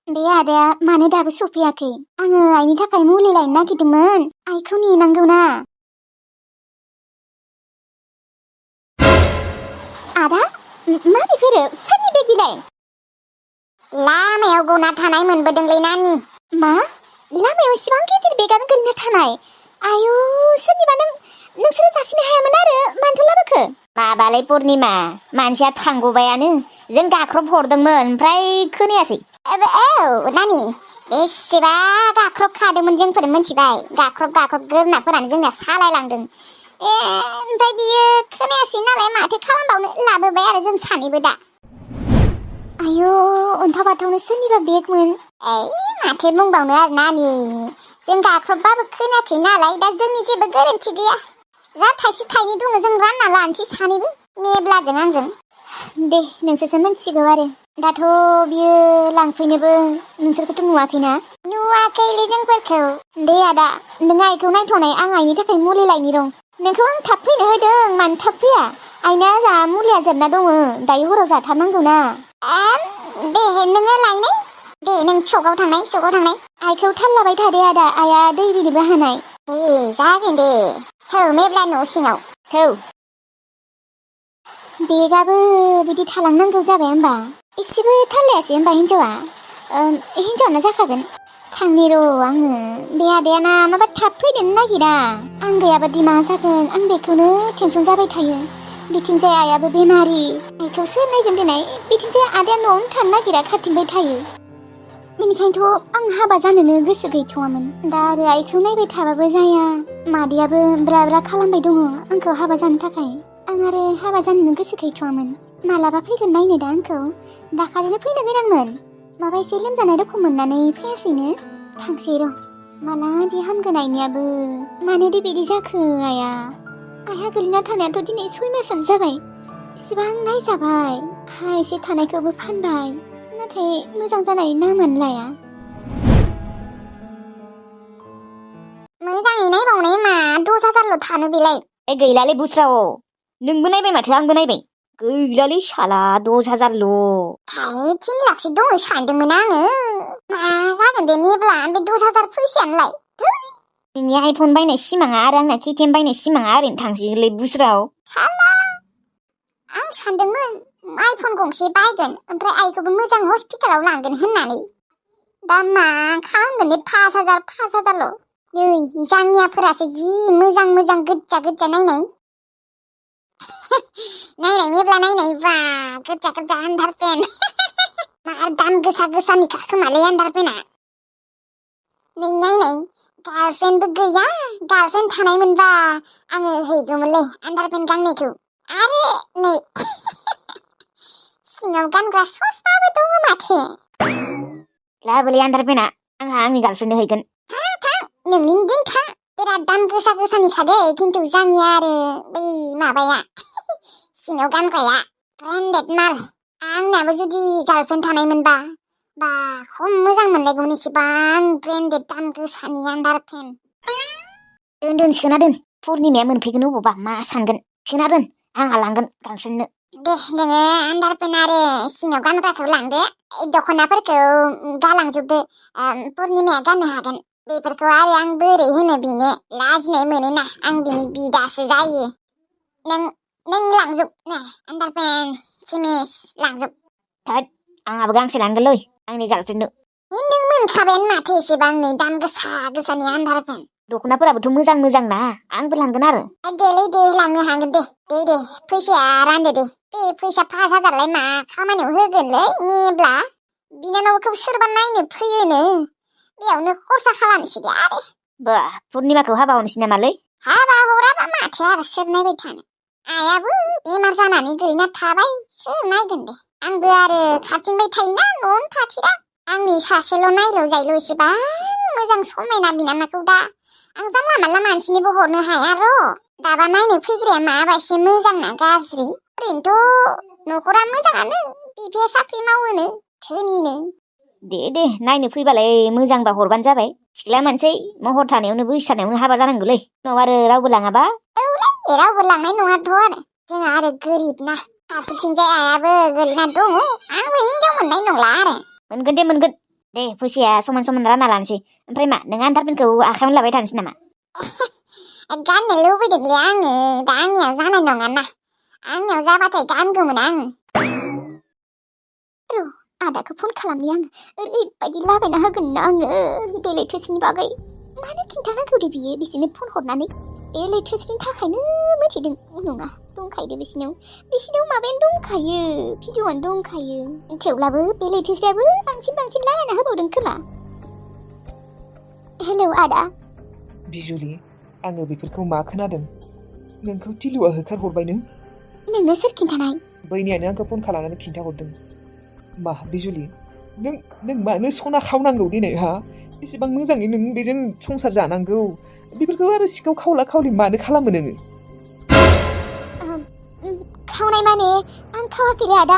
बे आदाया मानो दाबो सफैयाखै? आङो आइनि थाखाय मुलि लायनो नागिरदोंमोन। आइखौ नेनांगौना। आदा, मा बेफोरो? सोरनि बेग बिलाइ? लामायाव गना थानाय मोनबोदोंलै नानि। मा? लामायाव इसिबां गिदिर बेगानो गोलैना थानाय? आयु, सोरनिबा नोंसोरो जासिनो हायामोन आरो मानोथो लाबोखो? माबालै पुर्निमा, मानसिया थांगौबायानो जों गाख्रब हरदोंमोन ओमफ्राय खोनायासै। औ नानि, बेसेबा गाख्रब खादोंमोन जोंफोर मिथिबाय। गाख्रब गोरनाफोरानो जोंना सालायलांदों। ओमफ्राय बियो खोनायासै नालाय माथो खालामबावनो, लाबोबाय आरो जों सानैबो दा। आयु, अन्थाव बाथावनो सोरनिबा बेगमोन। माथो बुंबावनो आरो नानि, जों गाख्रबबाबो खोनायाखै नालाय दा जोंनि जेबो गोरोन्थि गैया। जा थाइसे थाइनै दङ जों रानना लानोसै सानैबो, मेब्लाजों आंजों। दे, नोंसोरसो मिथिगौ आरो। दाथ' बियो लांफैनोबो नोंसोरखौथ' नुवाखैना? नुवाखैलै जोंफोरखौ। दे आदा, नों आइखौ नायथ'नाय, आं आइनि थाखाय मुलि लायनि र'। नोंखौ आं थाब फैनो होदों, मानो थाब फैया? आइना जा मुलिया जोबना दङ, दायो हराव जाथारनांगौ ना। दे नोङो लायनाय, दे नों सकआव थांनाय। आइखौ थाल लाबाय थादे आदा, आइया दै बिनोबो हानाय। जागोन दे। थौ मेब्ला न' सिङाव थौ। बेगाबो बिदि थालांनांगौ जाबाय होमबा? एसेबो थाल लायासै होमबा हिन्जावा? हिन्जावानो जाखागोन। थांनि र' आङो। बे आदायाना माबा थाब फैनोनो नागिरा। आं गैयाबादि मा जागोन, आं बेखौनो टेनसन जाबाय थायो। बिथिंजाय आइयाबो बेमारि, आइखौ सोर नायगोन देनाय? बिथिंजाय आदाया न'आवनो थानो नागिरा, खारथिंबाय थायो। बेनिखायनोथ' आं हाबा जानोनो गोसो गैथ'वामोन। दा आरो आइखौ नायबाय थाबाबो जाया। मादैयाबो ब्रा खालामबाय दङ आंखौ हाबा जानो थाखाय। आं आरो हाबा जानोनो गोसो गैथ'वामोन। मालाबा फैगोन नायनो दा आंखौ? दाखालिनो फैनो गोनांमोन, माबा एसे लोमजानाय रखम मोननानै फैयासैनो। थांसै र', मालादि हामगोन आइनियाबो। मानोदि बिदि जाखो आइया? आइहा गोलैना थानायाथ' दिनै 6 मासानो जाबाय। इसिबां नायजाबाय, हा एसे थानायखौबो फानबाय, नाथाय मोजां जानाय नामानो लाया। मोजाङै नायबावनाय मा 10,000ल' थानो बेलाय। गैलालै बुस्राव, नोंबो नायबाय माथो, आंबो नायबाय। गैलालै साला 10,000ल'। 3 लाखसो दङ सानदोंमोन आङो। मा जागोन दे मेब्ला, बे 10,000 फैसायानोलाय। नोंनि आइफन बायनाय सिमाङा आरो आंना केटिएम बायनाय सिमाङा ओरैनो थांसिगोनलै बुस्राव। साला, आं सानदोंमोन आइफन गंसे बायगोन, ओमफ्राय आइखौबो मोजां हस्पिटालाव लांगोन होननानै। दा मा खालामगोन दे 5,000ल'। नै जांगियाफोरासो जि मोजां गोजा नायनाय। नायनाय मेब्ला नायनाय, बा गोजा आन्डारपेन। मा दाम गोसानि खोमालै आन्डारपेना। नै नायनाय, गार्लफ्रेन्डबो गैया। गार्लफ्रेन्ड थानाय मोनबा आङो हैगौमोनलै आन्डारपेन गांनैखौ। आरो नै सिङाव गानग्रा ससमाबो दङ माथो। लाबोलै आन्डारपेना, आंहा आंनि गार्लफ्रेन्डनो हैगोन। थां, नोंनि दोनखा। बिराद दाम गोसानि खादे, खिन्थु जांगिया आरो बै माबाया सिङाव गानग्राया ब्रेन्डेड माल। आंनाबो जुदि गार्लफ्रेन्ड थानाय मोनबा, बा खम मोजां मोनलायगौमोन एसेबां ब्रेन्डेड दाम गोसानि आन्डारपेन। दोन सोना दोन। पुर्निमाया मोनफैगोन अबावबा मा सानगोन। सोना दोन, आंहा लांगोन गार्लफ्रेन्डनो। दे नोङो आन्डारपेन आरो सिङाव गानग्राखौ लांदो। दख'नाफोरखौ गालांजोबदो, पुर्निमाया गाननो हागोन। बेफोरखौ आरो आं बोरै होनो बेनो, लाजिनाय मोनोना, आं बिनि बिदासो जायो। नों लांजोब ना आन्डारपेन सिमिस लांजोब। थोद, आंहाबो गांसे लांगोनलै आंनि गार्लफ्रेन्डनो। नों मोनखाबायानो माथो एसेबांनो दाम गोसानि आन्डारपेन। दख'नाफोराबोथ' मोजां ना, आंबो लांगोन आरो। देलै दे, लांनो हागोन दे। दे फैसाया रानदो दे। बे फैसा 5,000लाय मा खामानियाव होगोनलै मेब्ला? बिनानावखौ सोरबा नायनो फैयोनो, बेयावनो खरसा खालामनोसै दे आरो। बा, पुर्निमाखौ हाबा हरनोसै नामालै? हाबा हराबा माथो आरो, सोर नायबाय थानो? आइयाबो बेमार जानानै गोलैना थाबाय, सोर नायगोन दे। आंबो आरो खारथिंबाय थायोना, न'आवनो थाथिरा। आंनि सासेल' नायल' जायल' एसेबां मोजां समायना बिनानावखौ दा आं जानला मानला मानसिनिबो हरनो हाया र'। दाबा नायनो फैग्राया माबायदि मोजां ना गाज्रि? ओरैनोथ' न'खरा मोजाङानो, बिफाया साख्रि मावोनो, धोनिनो। दे नायनो फैबालाय मोजांबा हरबानो जाबाय। सिख्ला मानसै, महर थानायावनो बैसो थानायावनो हाबा जानांगौलै, उनाव आरो रावबो लाङाबा। औलै, रावबो लांनाय नङाथ' आरो। जोंहा आरो गोरिब ना। फारसेथिंजाय आइयाबो गोलैना दङ, आंबो हिनजाव मोननाय नंला आरो। मोनगोन दे मोनगोन, दे फैसाया समान समान रानना लानोसै ओमफ्राय मा नों आन्दारपेन्टखौ आखायावनो लाबाय थानोसै नामा गाननो लुबैदोंलै आङो दा आंनियाव जानाय नङाना आंनियाव जाबाथाय गानगौमोन आं र' आदाखौ फन खालामनि आं ओरैबायदि लागायना होगोन ना आङो बे लैथोसिनि बागै मानो खिन्थानांगौ दे बियो बिसोरनो फन हरनानै बे लैथोसिनि थाखायनो मिथिदों नङा दंखायो बिसिनाव माबायानो दंखायो भिडिअ'आनो दंखायो थेवब्लाबो बे लैथोसियाबो बांसिन लागायना होबावदों खोमा हेलौ आदा बिजुलि आङो बेफोरखौ मा खोनादों नोंखौ टिलुआ होखारहरबायनो नोंनो सोर खिन्थानाय बैनियानो आंखौ फन खालामनानै खिन्थाहरदों मा बिजुलि नों मानो सना खावनांगौ दिनै हा एसेबां मोजाङै नों बेजों संसार जानांगौ बेफोरखौ आरो सिखाव खावला खावलि मानो खालामो नोङो खावनाय माने आं खावाखैलै आदा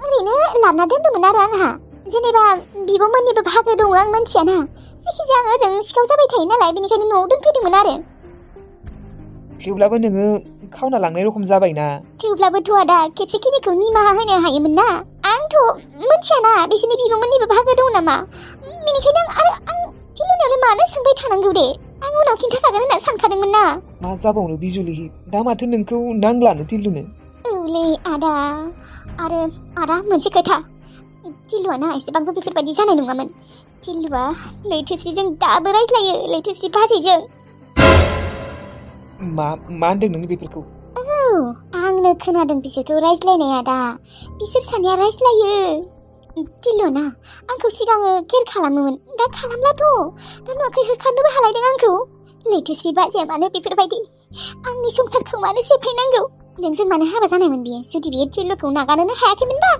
ओरैनो लाबोना दोन्दोंमोन आरो आंहा जेनेबा बिब'मोननिबो भागो दङ आं मिन्थियाना जायखिजाया आं ओजों सिखाव जाबाय थायो नालाय बेनिखायनो न'आव दोनफैदोंमोन आरो थेवब्लाबो नोङो खावना लांनाय रखम जाबायना थेवब्लाबोथ' आदा खेबसेखिनिखौ निमाहा होनो हायोमोन ना आंथ' मिन्थियाना बिसोरनि बिब'मोननिबो भागो दं नामा बेनिखायनो आं टिलुनियावलाय मानो सोंबाय थानांगौ दे आं उनाव खिन्थाखागोन होनना सानखादोंमोन ना मा जाबावनो बिजुलि दा माथो नोंखौ नांलानो टिलुनो औलै आदा आरो आदा मोनसे खोथा टिलुआ ना एसेबांबो बेफोरबायदि जानाय नङामोन टिलुआ लैथोस्रिजों दाबो रायज्लायो लैथोस्रि बाजैजों मा होनदों नों बेफोरखौ आंनो खोनादों बिसोरखौ रायज्लायनाय आदा बिसोर सानैया रायज्लायो टिलुआ ना आंखौ सिगाङो केयार खालामोमोन दा खालामलाथ' दा नुवाखै होखारनोबो हालायदों आंखौ लैथोस्रि बाजैया मानो बेफोरबायदि आंनि संसारखौ मानो सेफायनांगौ नोंजों मानो हाबा जानायमोन बियो जुदि बियो टिलुखौ नागारनो हायाखैमोनबा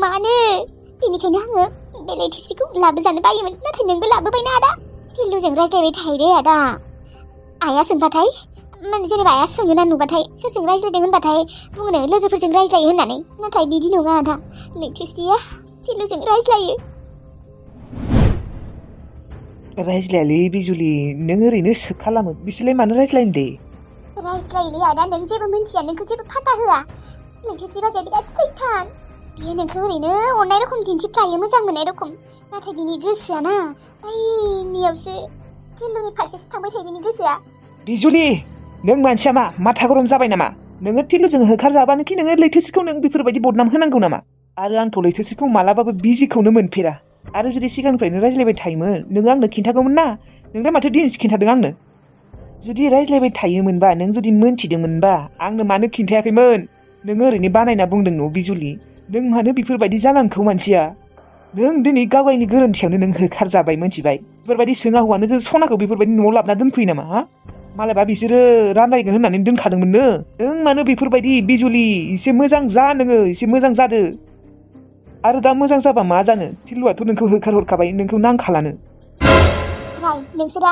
मानो बेनिखायनो आङो बे लैथोस्रिखौ लाबोजानो बायोमोन नाथाय नोंबो लाबोबायना आदा टिलुजों रायज्लायबाय थायो दे आदा आइया सोंबाथाय जेनेबा आइया सोङोना नुबाथाय सोरजों रायज्लायदों होनबाथाय बुङोनो लोगोफोरजों रायज्लायो होननानै नाथाय बिदि नङा आदा लैथोस्रिया टिलुजों रायज्लायो रायज्लायालै बिजुलि नों ओरैनो सोख खालामो बिसोरलाय मानो रायज्लायनो दे रायज्लायोलै आदा नों जेबो मिन्थिया नोंखौ जेबो फाता होआ लैथोस्रि बाजैया बिराद सैथान बियो नोंखौ ओरैनो अननाय रखम दिन्थिफ्लायो मोजां मोननाय रखम नाथाय बिनि गोसोआ ना बैनियावसो टिलुनि फारसेसो थांबाय थायो बिनि गोसोआ बिजुलि नों मानसिया मा माथा गरम जाबाय नामा नोङो टिलुजों होखारजाबानोखि नोङो लैथोस्रिखौ नों बेफोरबायदि बदनाम होनांगौ नामा आरो आंथ' लैथोस्रिखौ मालाबाबो बिजिखौनो मोनफेरा आरो जुदि सिगांनिफ्रायनो रायज्लायबाय थायोमोन नोङो आंनो खिन्थागौमोन ना नोंलाय माथो दिनैसो खिन्थादों आंनो जुदि रायज्लायबाय थायोमोनबा नों जुदि मोनथिदोंमोनबा आंनो मानो खिन्थायाखैमोन नोङो ओरैनो बानायना बुंदों न' बिजुलि नों मानो बेफोरबायदि जानांगौ मानसिया नों दिनै गावगायनि गोरोन्थियावनो नों होखारजाबाय मोनथिबाय बेफोरबायदि सोङा हौवानो सनाखौ बेफोरबायदि न'आव लाबोना दोनफैयो नामा हा मालायबा बिसोरो रानलायगोन होननानै दोनखादोंमोननो नों मानो बेफोरबायदि बिजुलि एसे मोजां जा नोङो एसे मोजां जादो आरो दा मोजां जाबा मा जानो टिलुआथ' नोंखौ होखारहरखाबाय नोंखौ नांखालानो राय नोंसोरो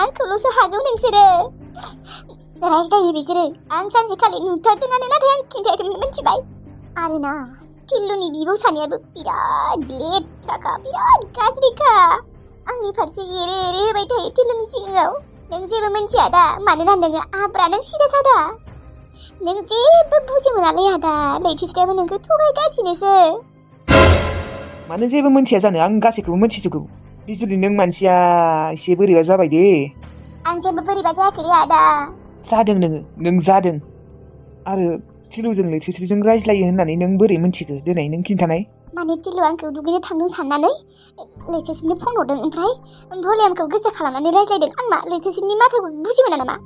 आंखौल'सो हागौ नोंसोरो रायज्लायो बिसोरो आं सानसेखालि नुथारदोंआनो नाथाय आं खिन्थायाखैमोन मिथिबाय आरो ना टिलुनि बिब' सानैयाबो बिराद लेथ्राखा बिराद गाज्रिखा आंनि फारसे एरे होबाय थायो टिलुनि सिगाङाव नों जेबो मिन्थिया दा मानोना नोङो आब्रा नों सिदा सादा नों जेबो बुजि मोनालै आदा लैथोस्रियाबो नोंखौ थगायगासिनोसो मानो जेबो मिन्थिया जानो आं गासैखौबो मिन्थिजोबगौ बिजुलि नों मानसिया एसे बोरैबा जाबाय दे आं जेबो बोरैबा जायाखैलै आदा जादों नों जादों आरो टिलुजों लैथोस्रिजों रायज्लायो होननानै नों बोरै मिन्थिखो दिनै नों खिन्थानाय माने टिलु आंखौ दुगैनो थांदों साननानै लैथोस्रिनो फन हरदों ओमफ्राय भलियामखौ गोसा खालामनानै रायज्लायदों आं मा लैथोस्रिनि माथोखौ बुजि मोना नामा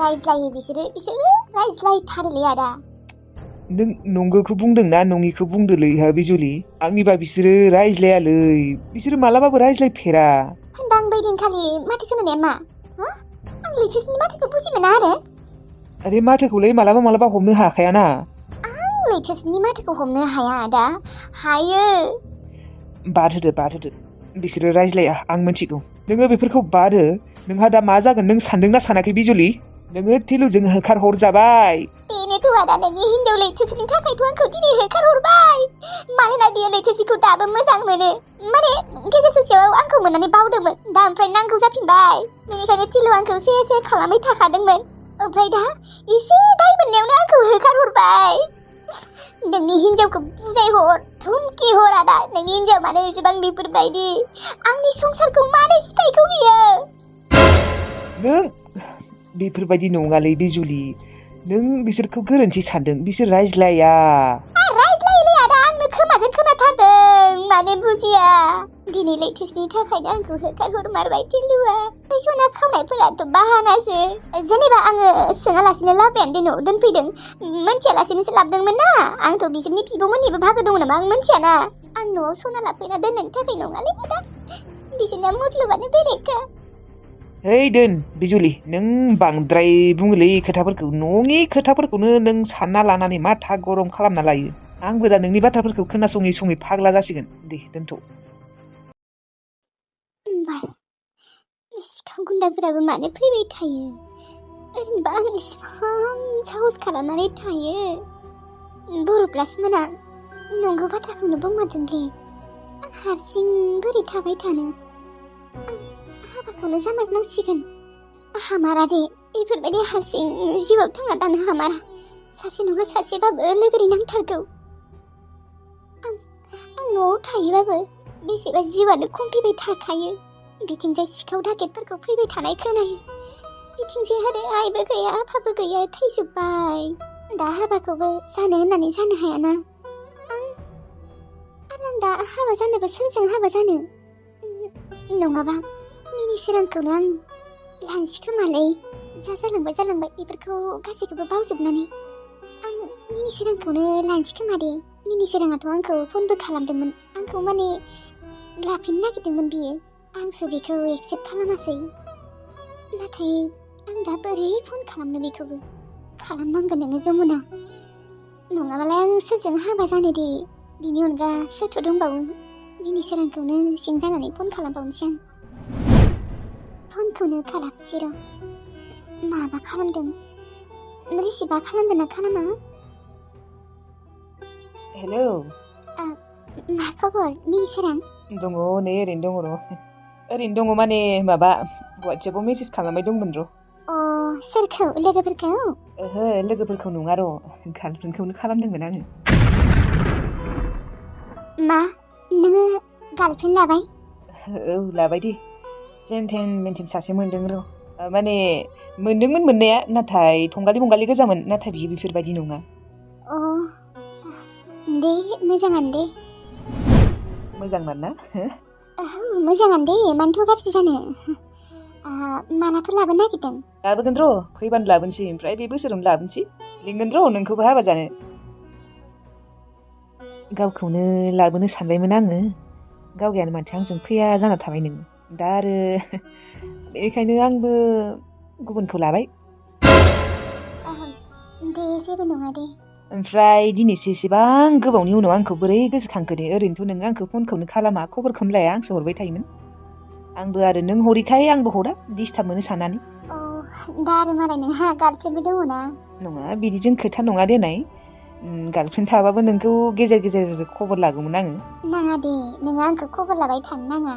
रायज्लायो बिसोरो रायज्लायथारोलै आदा नों नंगौखौ बुंदों ना नङिखौ बुंदोलै हा बिजुलि आंनिबा बिसोरो रायज्लायालै बिसोरो मालाबाबो रायज्लायफेरा होनबा आं बैदिनखालि माथो खोनानाया मा आं लैथोस्रिनि माथोखौ बुजि मोना आरे माथोखौलाय मालाबा हमनो हाखायाना आं लैथोस्रिनि माथोखौ हमनो हाया आदा हायो बाद होदो बिसोरो रायज्लाया आं मिन्थिगौ नोङो बेफोरखौ बाद हो नोंहा दा मा जागोन नों सानदोंना सानाखै बिजुलि नोङो टिलुजों होखारहरजाबाय बेनोथ' आदा नोंनि हिनजाव लैथोस्रिनि थाखायथ' आंखौ दिनै होखारहरबाय मानोना बियो लैथोस्रिखौ दाबो मोजां मोनो माने गेजेर ससेयाव आंखौ मोननानै बावदोंमोन दा ओमफ्राय नांगौ जाफिनबाय बेनिखायनो टिलु आंखौ से खालामबाय थाखादोंमोन ओमफ्राय दा एसे दाय मोननायावनो आंखौ होखारहरबाय नोंनि हिनजावखौ बुजायहर धुमखि हर आदा नोंनि हिनजाव मानो एसेबां बेफोरबायदि आंनि संसारखौ मानो सिफायखौ बियो नों बेफोरबायदि नङालै बिजुलि नों बिसोरखौ गोरोन्थि सानदों बिसोर रायज्लाया रायज्लायलै आदा आंनो खोमाजों खोनाथारदों मानो बुजिया दिनै लैथोसनि थाखायनो आंखौ होखारहरमारबाय टिलुआ बे सना खावनायफोराथ' बाहानासो जेनेबा आङो सोङालासिनो लाबोयानो न'आव दोनफैदों मोनथियालासिनोसो लाबोदोंमोन ना आंथ' बिसोरनि बिब'मोननिबो भागो दङ नामा आं मोनथियाना आं न'आव सना लाबोना दोननायनि थाखाय नङालै आदा बिसोरना मतलबानो बेलेगखा ओइ दोन बिजुलि नों बांद्राय बुङोलै खोथाफोरखौ नङि खोथाफोरखौनो नों सानना लानानै माथा गरम खालामना लायो आंबो दा नोंनि बाथ्राफोरखौ खोनासङै सङै फाग्ला जासिगोन दे दोनथ' सिखाव गुन्दाफोराबो मानो फैबाय थायो ओरैनोबा आं इसेबां साहस खालामनानै थायो बर' क्लासमोना नंगौ बाथ्राखौनो बुंमारदोंलै आं हारसिं बोरै थाबाय थानो आं हाबाखौनो जामारनांसिगोन हामारा दे बेफोरबायदि हारसिं जिउआव थांना थानो हामारा सासे नङा सासेबाबो लोगोरि नांथारगौ आं न'आव थायोबाबो बेसेबा जिउआनो खमफैबाय थाखायो बिथिंजाय सिखाव दाकेटफोरखौ फैबाय थानाय खोनायो बिथिंजाय आरो आइबो गैया आफाबो गैया थैजोब्बाय दा हाबाखौबो जानो होननानै जानो हायाना आं दा हाबा जानोबो सोरजों हाबा जानो नङाबा मिनि सोरांखौनो आं लानसै खोमालै जालांबाय बेफोरखौ गासैखौबो बावजोबनानै आं मिनि सोरांखौनो लानसै खोमा दे मिनि सोराङाथ' आंखौ फनबो खालामदोंमोन आंखौ माने लाफिननो नागिरदोंमोन बियो आंसो बेखौ एक्सेप्ट खालामासै नाथाय आं दा बोरै फन खालामनो बेखौबो खालामनांगोन नोङो जमुना नङाबालाय आं सोरजों हाबा जानो दे बिनि अनगा सोरथ' दंबावो मिनि सोरांखौनो सिं जानानै फन खालामबावनोसै आं फनखौनो खालामसै र' माबा खालामदों रिसिभा खालामगोन ना खालामा हेलौ मा खबर मिनि सोरां दङ नै ओरैनो दङ र' ओरैनो दङ माने माबा वाट्सएपाव मेसेज खालामबाय दंमोन र' सोरखौ लोगोफोरखौ ओहो लोगोफोरखौ नङा र' गार्लफ्रेन्डखौनो खालामदोंमोन आङो मा नोङो गार्लफ्रेन्ड लाबाय औ लाबाय दे जेनथेन मेनथेन सासे मोनदों र' माने मोनदोंमोन मोननाया नाथाय थंगालि बंगालि गोजामोन नाथाय बियो बेफोरबायदि नङा दे मोजाङानो दे मोजांमोन ना मोजाङानो दे मानोथ' गाज्रि जानो मालाथ' लाबोनो नागिरदों लाबोगोन र' फैबानो लाबोनोसै ओमफ्राय बे बोसोरावनो लाबोनोसै लिंगोन र' नोंखौबो हाबा जानो गावखौनो लाबोनो सानबायमोन आङो गावगायानो माथो आंजों फैया जाना थाबाय नों दा आरो बेनिखायनो आंबो गुबुनखौ लाबाय दे जेबो नङा दे ओमफ्राय दिनैसो एसेबां गोबावनि उनाव आंखौ बोरै गोसोखांखो दे ओरैनोथ' नोङो आंखौ फनखौनो खालामा खबरखौनो लाया आंसो हरबाय थायोमोन आंबो आरो नों हरिखाय आंबो हरा डिस्टार्ब मोनो साननानै दा आरो मालाय नोंहा गार्लफ्रेन्डबो दङ ना नङा बिदिजों खोथा नङा देनाय गार्लफ्रेन्ड थाबाबो नोंखौ गेजेर गेजेर खबर लागौमोन आङो नाङा दे नोङो आंखौ खबर लाबाय थानो नाङा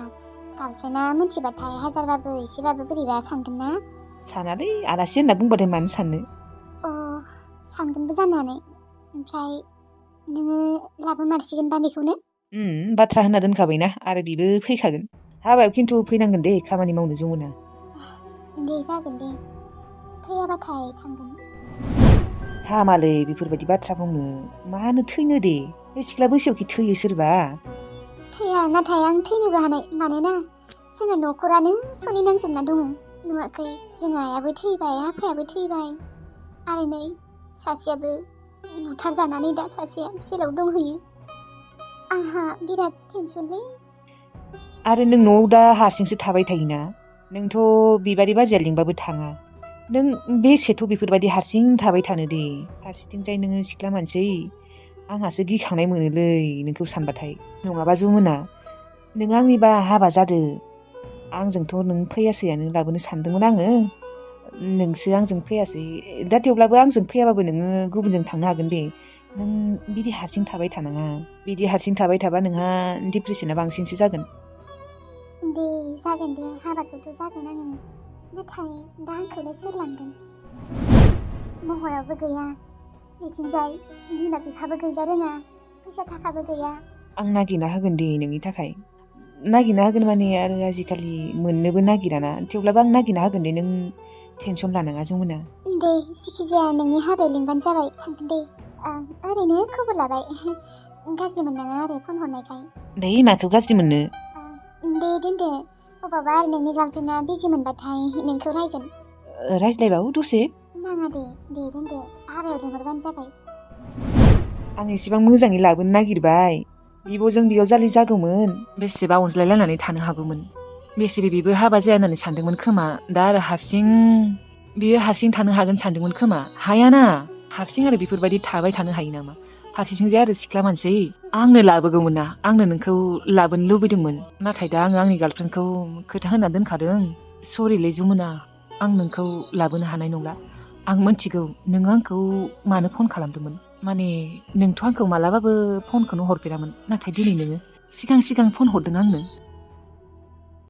गार्लफ्रेन्डआ मिथिबाथाय हाजारबाबो एसेबाबो बोरैबा सानगोन ना सानालै आलासि होनना बुंबाथाय मानो साननो सानगोनबो जानो हानाय ओमफ्राय नोङो लाबोमारसिगोन दा बेखौनो बाथ्रा होनना दोनखाबायना आरो बिबो फैखागोन हाबायाव खिन्थु फैनांगोन दे खामानि मावनो जमुना दे जागोन दे फैयाबाथाय थांगोन हामालै बेफोरबायदि बाथ्रा बुंनो मानो थैनो दे बे सिख्ला बैसोआवखि थैयो सोरबा थैया नाथाय आं थैनोबो हानाय मानोना जोंहा न'खरानो सनि नांजोबना दङ नुवाखै जोंहा आइयाबो थैबाय आफायाबो थैबाय आरो नै सासेयाबो बुथारजानानै दा सासेया जेलाव दंहैयो आंहा बिराद टेनसनलै आरो नों न'आव दा हारसिंसो थाबाय थायोना नोंथ' बिबारि बाजैया लिंबाबो थाङा नों बेसेथ' बेफोरबायदि हारसिं थाबाय थानो दे फारसेथिंजाय नोङो सिख्ला मानसि आंहासो गिखांनाय मोनोलै नोंखौ सानबाथाय नङाबा जमुना नों आंनिबा हाबा जादो आंजोंथ' नों फैयासैयानो लाबोनो सानदोंमोन आङो नोंसो आंजों फैयासै दा थेवब्लाबो आंजों फैयाबाबो नोङो गुबुनजों थांनो हागोन दे नों बिदि हारसिं थाबाय थानाङा बिदि हारसिं थाबाय थाबा नोंहा डिप्रेसना बांसिनसो जागोन दे जागोन दे हाबाखौथ' जागोन आङो नाथाय दा आंखौलाय सोर लांगोन महरावबो गैया बिथिंजाय बिमा बिफाबो गैजा रोङा फैसा थाखाबो गैया। आं नागिरना होगोन दे नोंनि थाखाय। नागिरना होगोन माने आरो आजिखालि मोननोबो नागिराना, थेवब्लाबो आं नागिरना होगोन दे, नों टेनसन लानाङा जमुना। दे जिखिजाया नोंनि हाबायाव लिंबानो जाबाय, थांगोन दे। ओरैनो खबर लाबाय, गाज्रि मोननाङा आरो फन हरनायखाय। दे माखौ गाज्रि मोननो। दे दोनदो, अबावबा आरो नोंनि गार्लफ्रेन्डआ बिजि मोनबाथाय नोंखौ रायगोन। रायज्लायबावो दसे। नाङा दे दोनदो, हाबायाव लिंहरबानो जाबाय। आं एसेबां मोजाङै लाबोनो नागिरबाय, बिब'जों बियाव जालि जागौमोन, बेसेबा अनज्लायलायनानै थानो हागौमोन। बेसेरे बेबो हाबा जाया होननानै सानदोंमोन खोमा, दा आरो बियो हारसिं थानो हागोन सानदोंमोन खोमा। हायाना, हारसिं आरो बेफोरबायदि थाबाय थानो हायो नामा? फारसेथिंजाय आरो सिख्ला मानसि, आंनो लाबोगौमोन ना, आंनो नोंखौ लाबोनो लुबैदोंमोन। नाथाय दा आङो आंनि गार्लफ्रेन्डखौ खोथा होना दोनखादों। सरिलै जमुना, आं नोंखौ लाबोनो हानाय नंला। आं मिथिगौ नोङो आंखौ मानो फन खालामदोंमोन, माने नोंथ' आंखौ मालाबाबो फनखौनो हरफेरामोन, नाथाय दिनै नोङो सिगां फन हरदों आंनो।